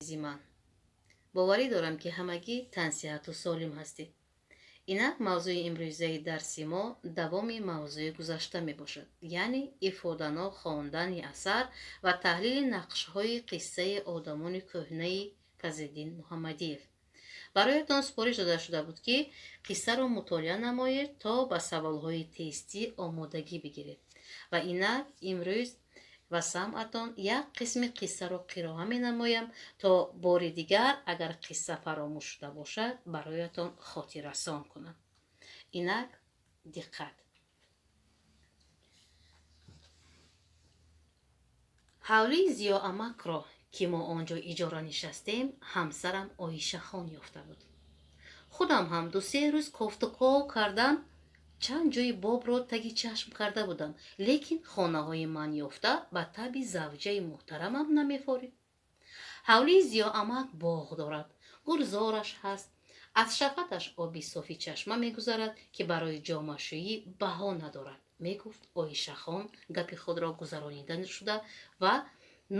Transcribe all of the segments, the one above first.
Азизи ман, боварӣ дорам, ки ҳамагӣ тансиҳату солим ҳастед. Инак, мавзӯи имрӯзаи дарси мо давоми мавзӯи гузашта мебошад, яъне ифоданок хондани асар ва таҳлили нақшҳои қиссаи «Одамони кӯҳнаи» Фазлиддин Муҳаммадиев. Бароятон супориш дода шуда буд, ки қиссаро мутолиа намоед, то ба саволҳои тестӣ омодагӣ бигиред. Ва инак, имрӯз ба самъатон як қисми қиссаро қироа менамоям, то бори дигар, агар қисса фаромӯш шуда бошад, бароятон хотиррасон кунам. Инак, диққат! Ҳавлии Зиёамакро, ки мо он ҷо иҷора нишастем, ҳамсарам Оишахон ёфта буд. Худам ҳам ду-се рӯз кофтуков кардан чанд ҷои бобро таги чашм карда будам, лекин хонаҳои ман ёфта ба табъи завҷаи муҳтарамам намефорид. Ҳавлии Зиёамак боғ дорад, гулзораш ҳаст, аз шафаташ оби софи чашма мегузарад, ки барои ҷомашӯӣ баҳо надорад, мегуфт Оишахон гапи худро гузаронида шуда ва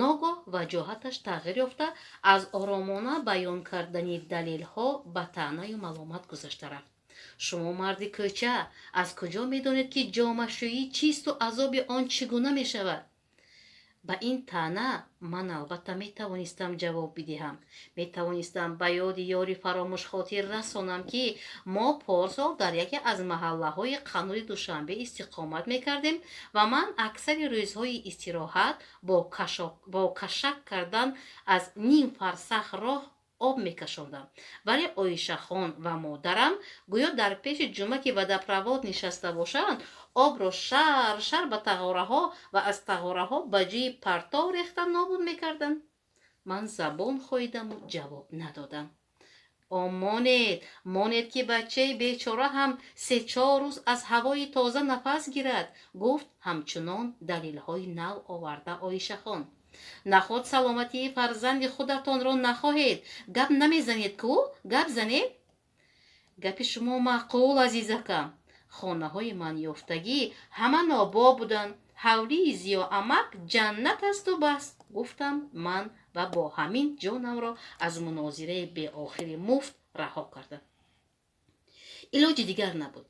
ногоҳ ваҷоҳаташ тағйир ёфта, аз оромона баён кардани далелҳо ба таънаю маломат гузашта рафт. Шумо, марди кӯча, аз куҷо медонед, ки ҷомашӯӣ чисту азоби он чӣ гуна мешавад? Ба ин таъна ман, албатта, метавонистам ҷавоб бидиҳам, метавонистам ба ёди ёри фаромӯшхотир расонам, ки мо порсол дар яке аз маҳаллаҳои қанури Душанбе истиқомат мекардем ва ман аксари рӯзҳои истироҳат бо кашак кардан аз ним фарсах роҳ об мекашондам, вале Оишахон ва модарам гӯё дар пеши ҷумаки водопровод нишаста бошанд, обро шар шар ба тағораҳо ва аз тағораҳо ба ҷӯи партов рехта нобуд мекарданд. Ман забон хоидаму ҷавоб надодам. О, монед, монед, ки бачаи бечора ҳам се-чор рӯз аз ҳавои тоза нафас гирад, гуфт ҳамчунон далелҳои нав оварда Оишахон. Наход саломатии фарзанди худатонро нахоҳед? Гап намезанед ку, гап занед. Гапи шумо маъқул, азизакам. Хонаҳои ман ёфтагӣ ҳама нобоб буданд, ҳавлии Зиёамак ҷаннат асту бас, гуфтам ман ва бо ҳамин ҷонамро аз мунозираи беохири муфт раҳо кардам. Илоҷи дигар набуд.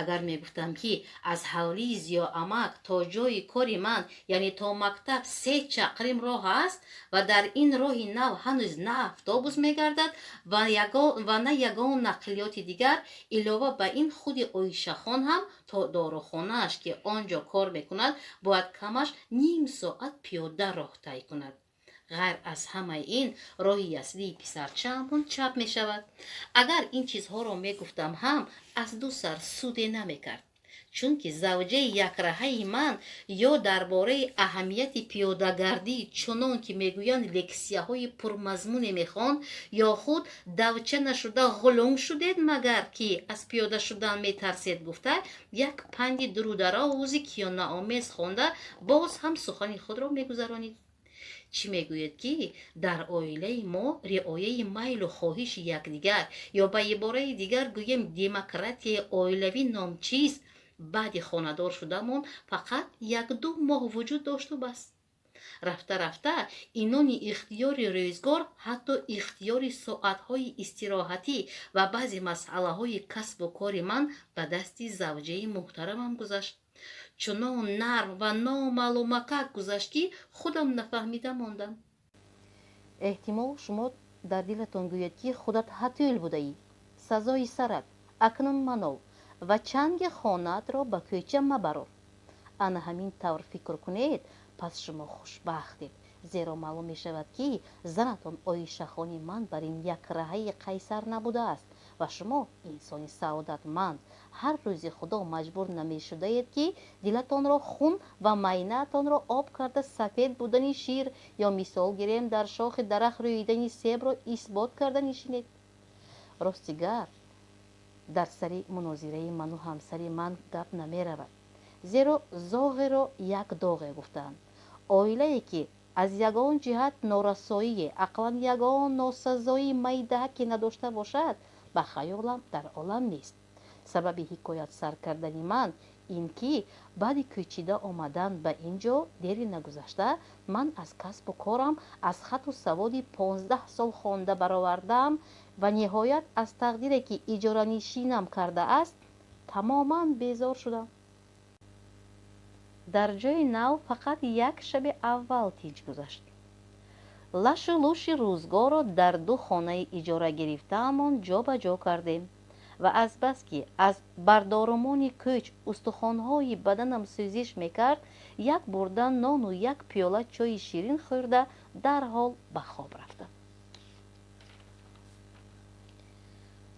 Агар мегуфтам, ки аз ҳавлии Зиёамак то ҷои кори ман, яъне то мактаб, се чақрим роҳ аст ва дар ин роҳи нав ҳанӯз на автобус мегардад ва на ягон нақлиёти дигар, илова ба ин худи Оишахон ҳам то дорухонааш, ки он ҷо кор мекунад, бояд камаш ним соат пиёда роҳ тай кунад, ғайр аз ҳамаи ин роҳи яслии писарчаамон чап мешавад, агар ин чизҳоро мегуфтам ҳам аз ду сар суде намекард, чунки завҷаи якраҳаи ман ё дар бораи аҳамияти пиёдагардӣ, чунон ки мегӯянд, лексияҳои пурмазмуне мехонд, ё худ давча нашуда ғулунг шудед магар, ки аз пиёда шудан метарсед, гуфта, як панди дурударози киёнаомез хонда, боз ҳам сухани худро мегузаронид. Чӣ мегӯед, ки дар оилаи мо риояи майлу хоҳиши якдигар ё, ба ибораи дигар гӯем, демократияи оилавӣ ном чиз баъди хонадор шудамон фақат якду моҳ вуҷуд дошту бас. Рафта рафта инони ихтиёри рӯзгор, ҳатто ихтиёри соатҳои истироҳатӣ ва баъзе масъалаҳои касбу кори ман ба дасти завҷаи муҳтарамам гузашт. Чунон нарм ва номаълумакак гузашт, ки худам нафаҳмида мондам. Эҳтимол, шумо дар дилатон гӯед, ки худат ҳатӯл будаӣ, сазои сарат, акнун манол ва чанги хонаатро ба кӯча мабарор. Ана ҳамин тавр фикр кунед, пас шумо хушбахтед, зеро маълум мешавад, ки занатон Оишахони ман бар ин якраҳаи қайсар набудааст ва шумо, инсони саодатманд, ҳар рӯзи Худо маҷбур намешудаед, ки дилатонро хун ва майнаатонро об карда, сафед будани шир ё, мисол гирем, дар шохи дарахт рӯидани себро исбот карда нишинед. Ростигар, дар сари мунозираи ману ҳамсари ман гап намеравад, зеро зоғеро як доғе гуфтаанд. Оилае ки аз ягон ҷиҳат норасоие, ақаллан ягон носазоии майдаҳаке надошта бошад, ба хаёлам, дар олам нест. Сабаби ҳикоят сар кардани ман Ин ки баъди кӯчида омадан ба ин ҷо дери нагузашта ман аз касбу корам, аз хату саводи 15 сол хонда баровардаам ва ниҳоят аз тақдире, ки иҷоранишинам кардааст, тамоман безор шудам. Дар ҷои нав фақат як шаби аввал тинҷ гузашт. Лашу луши рӯзгорро дар ду хонаи иҷора гирифтаамон ҷо ба ҷо кардем ва азбаски аз бардорумони кӯч устухонҳои баданам сӯзиш мекард, як бурда нону як пиёла чойи ширин хӯрда, дарҳол ба хоб рафтам.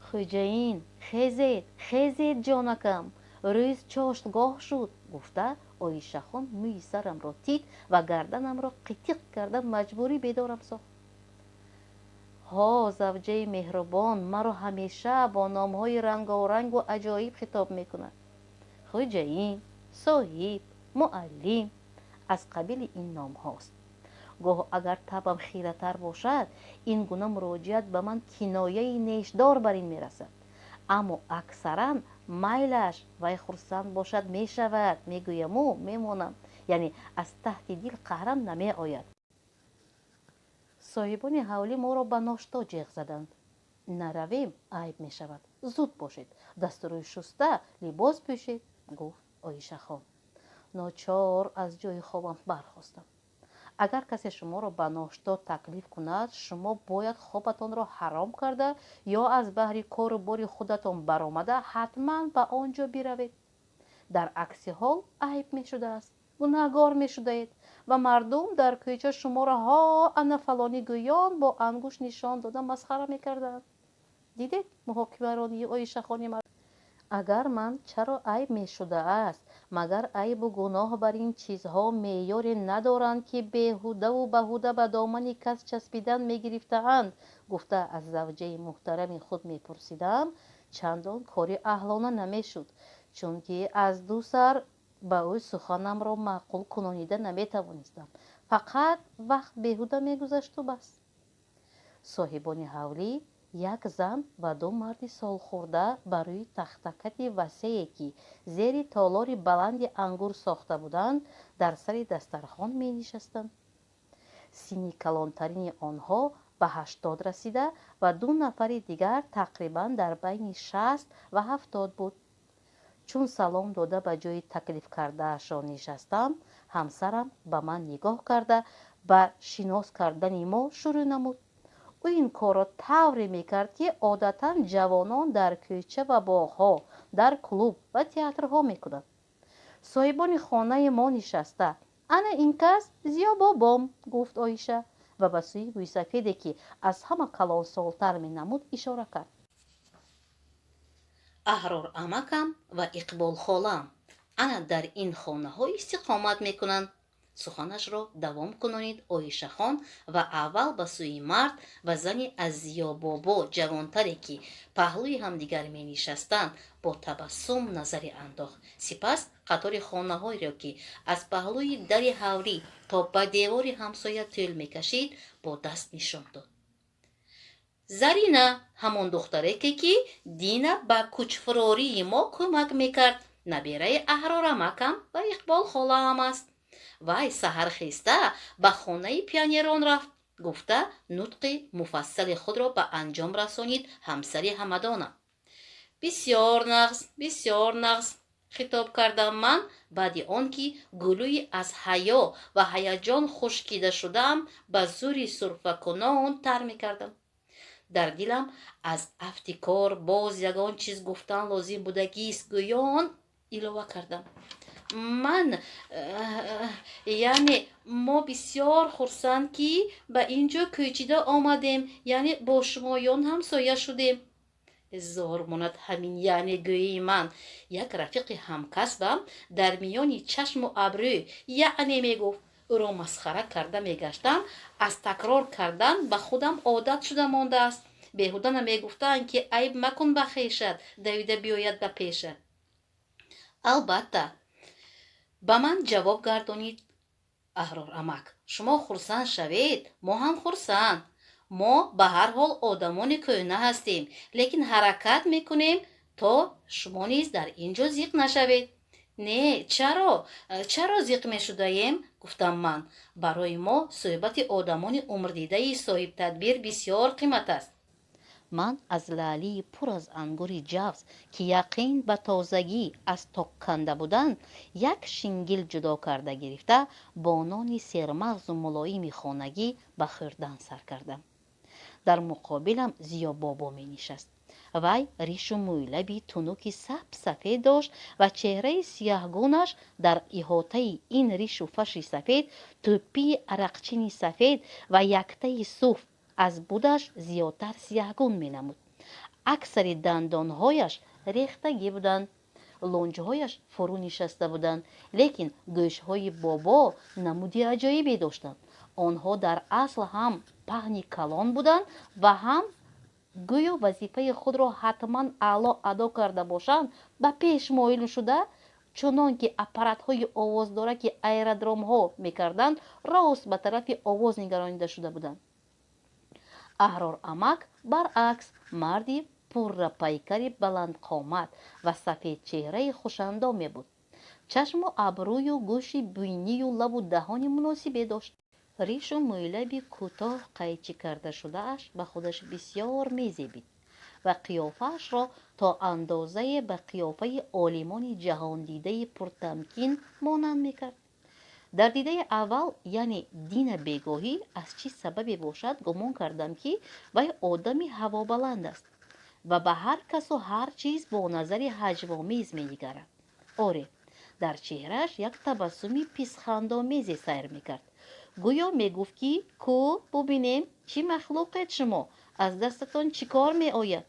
«Хӯҷаин, хезед, хезед, ҷонакам, рӯз чоштгоҳ шуд», гуфта, Оишахон мӯи сарамро тит ва гарданамро қитиқ карда, маҷбурӣ бедорам сохт. Ҳо, завҷаи меҳрубон маро ҳамеша бо номҳои рангорангу аҷоиб хитоб мекунад: хӯҷаин, соҳиб, муаллим, аз қабили ин номҳост. Гоҳ агар табъам хиратар бошад, ин гуна муроҷиат ба ман кинояи нешдор бар ин мерасад, аммо аксаран майлаш, вай хурсанд бошад, мешавад, мегӯяму мемонам, яъне аз таҳти дил қаҳрам намеояд. Соҳибони ҳавлӣ моро ба ношто ҷеғ заданд. Наравем, айб мешавад. Зуд бошед, дасту рӯй шуста, либос пӯшед, гуфт Оишахон. Ночор аз ҷои хобам бархостам. Агар касе шуморо ба ношто таклиф кунад, шумо бояд хобатонро ҳаром карда ё аз баҳри кору бори худатон баромада, ҳатман ба он ҷо биравед. Дар акси ҳол айб мешудааст, гунаҳгор мешудаед ва мардум дар кӯча шуморо ҳо, ана фалонӣ гӯён, бо ангушт нишон дода масхара мекарданд. Дидед муҳокимаронии Оишахони? Агар ман чаро айб мешудааст, магар айбу гуноҳ бар ин чизҳо меъёре надоранд, ки беҳудаву баҳуда ба домани кас часпидан мегирифтаанд, гуфта аз завҷаи муҳтарами худ мепурсидам, чандон кори аҳлона намешуд, чунки аз ду сар ба ӯ суханамро маъқул кунонида наметавонистам. Фақат вақт беҳуда мегузашту бас. Соҳибони ҳавлӣ, як зан ва ду марди солхӯрда, ба рӯи тахтакати васее, ки зери толори баланди ангур сохта буданд, дар сари дастархон менишастанд. Синни калонтарини онҳо ба 80 расида ва ду нафари дигар тақрибан дар байни 60 ва 70 буд. Чун салом дода, ба ҷои таклифкардаашон нишастам, ҳамсарам ба ман нигоҳ карда, ба шинос кардани мо шурӯъ намуд. Ӯ ин корро тавре мекард, ки одатан ҷавонон дар кӯча ва боғҳо, дар клуб ва театрҳо мекунанд. Соҳибони хонаи мо нишаста, «Ана ин кас Зиё бобом», гуфт Оиша ва ба сӯи мӯйсафеде, ки аз ҳама калонсолтар менамуд, ишора кард. «Аҳрор амакам ва Иқбол холаам ана дар ин хонаҳо истиқомат мекунанд», суханашро давом кунонид Оишахон ва аввал ба сӯи мард ва зани аз Зиёбобо ҷавонтаре, ки паҳлӯи ҳамдигар менишастанд, бо табассум назаре андохт, сипас қатори хонаҳоеро, ки аз паҳлӯи дари ҳавлӣ то ба девори ҳамсоя тӯл мекашид, бо даст нишон дод. «Зарина ҳамон духтареке, ки дина ба кӯчфурории мо кӯмак мекард, набераи Аҳрор амакам ва Иқбол холаам аст. Вай саҳархеста ба хонаи пионерон рафт», гуфта, нутқи муфассали худро ба анҷом расонид ҳамсари ҳамадона. «Бисёр нағз, бисёр нағз», хитоб кардам ман, баъди он ки гулӯи аз ҳаё ва ҳаяҷон хушкида шудаам ба зӯри сурфакунон тар мекардам. Дар дилам аз афти кор боз ягон чиз гуфтан лозим будагист гӯён илова кардам: «Ман, яъне мо бисёр хурсанд, ки ба ин ҷо кӯчида омадем, яъне бо шумоён ҳамсоя шудем». Зор монад ҳамин яъне гӯии ман. Як рафиқи ҳамкасбам дар миёни чашму абрӯ яъне мегуфт, ӯро масхара карда мегаштам. Аз такрор кардан ба худам одат шуда мондааст. Беҳуда намегуфтаанд, ки айб макун ба хешат, давида биёяд ба пешат. «Албатта», ба ман ҷавоб гардонид Аҳрор амак, «шумо хурсанд шавед, мо ҳам хурсанд. Мо ба ҳар ҳол одамони кӯҳна ҳастем, лекин ҳаракат мекунем, то шумо низ дар ин ҷо зиқ нашавед». Не, чаро, чаро зиқ мешудаем? Гуфтам ман. Барои мо суҳбати одамони умрдидаи соҳибтадбир бисёр қимат аст. Ман аз лаълии пур аз ангури ҷавз, ки яқин ба тозагӣ аз ток канда буданд, як шингил ҷудо карда гирифта, бо нони сермағзу мулоими хонагӣ ба хӯрдан сар кардам. Дар муқобилам Зиёбобо менишаст. Вай ришу мӯйлаби тунуки саб сафед дошт ва чеҳраи сияҳгунаш дар иҳотаи ин ришу фаши сафед, тӯппии арақчини сафед ва яктаи суф аз будаш зиёдтар сияҳгун менамуд. Аксари дандонҳояш рехтагӣ буданд, лунҷҳояш фурӯ нишаста буданд, лекин гӯшҳои бобо намуди аҷоибе доштанд. Онҳо дар асл ҳам паҳни калон буданд ва ҳам, гӯё вазифаи худро ҳатман аъло адо карда бошанд, ба пеш моил шуда, чунон ки аппаратҳои овоздораки аэродромҳо мекарданд, рост ба тарафи овоз нигаронида шуда буданд. Аҳрор амак, баръакс, марди пуррапайкари баландқомат ва сафедчеҳраи хушандоме буд. Чашму абрӯю гӯши бинию лабу даҳони муносибе дошт. Ришу мӯйлаби кӯтоҳ қайчӣ кардашудааш ба худаш бисёр мезебид ва қиёфаашро то андозае ба қиёфаи олимони ҷаҳондидаи пуртамкин монанд мекард. Дар дидаи аввал, яъне дина бегоҳӣ, аз чӣ сабабе бошад, гумон кардам, ки вай одами ҳавобаланд аст ва ба ҳар касу ҳар чиз бо назари ҳаҷвомез менигарад. Оре, дар чеҳрааш як табассуми писхандомезе сайр мекард, гӯё мегуфт, ки ку, бубинем, чӣ махлуқед шумо, аз дастатон чӣ кор меояд.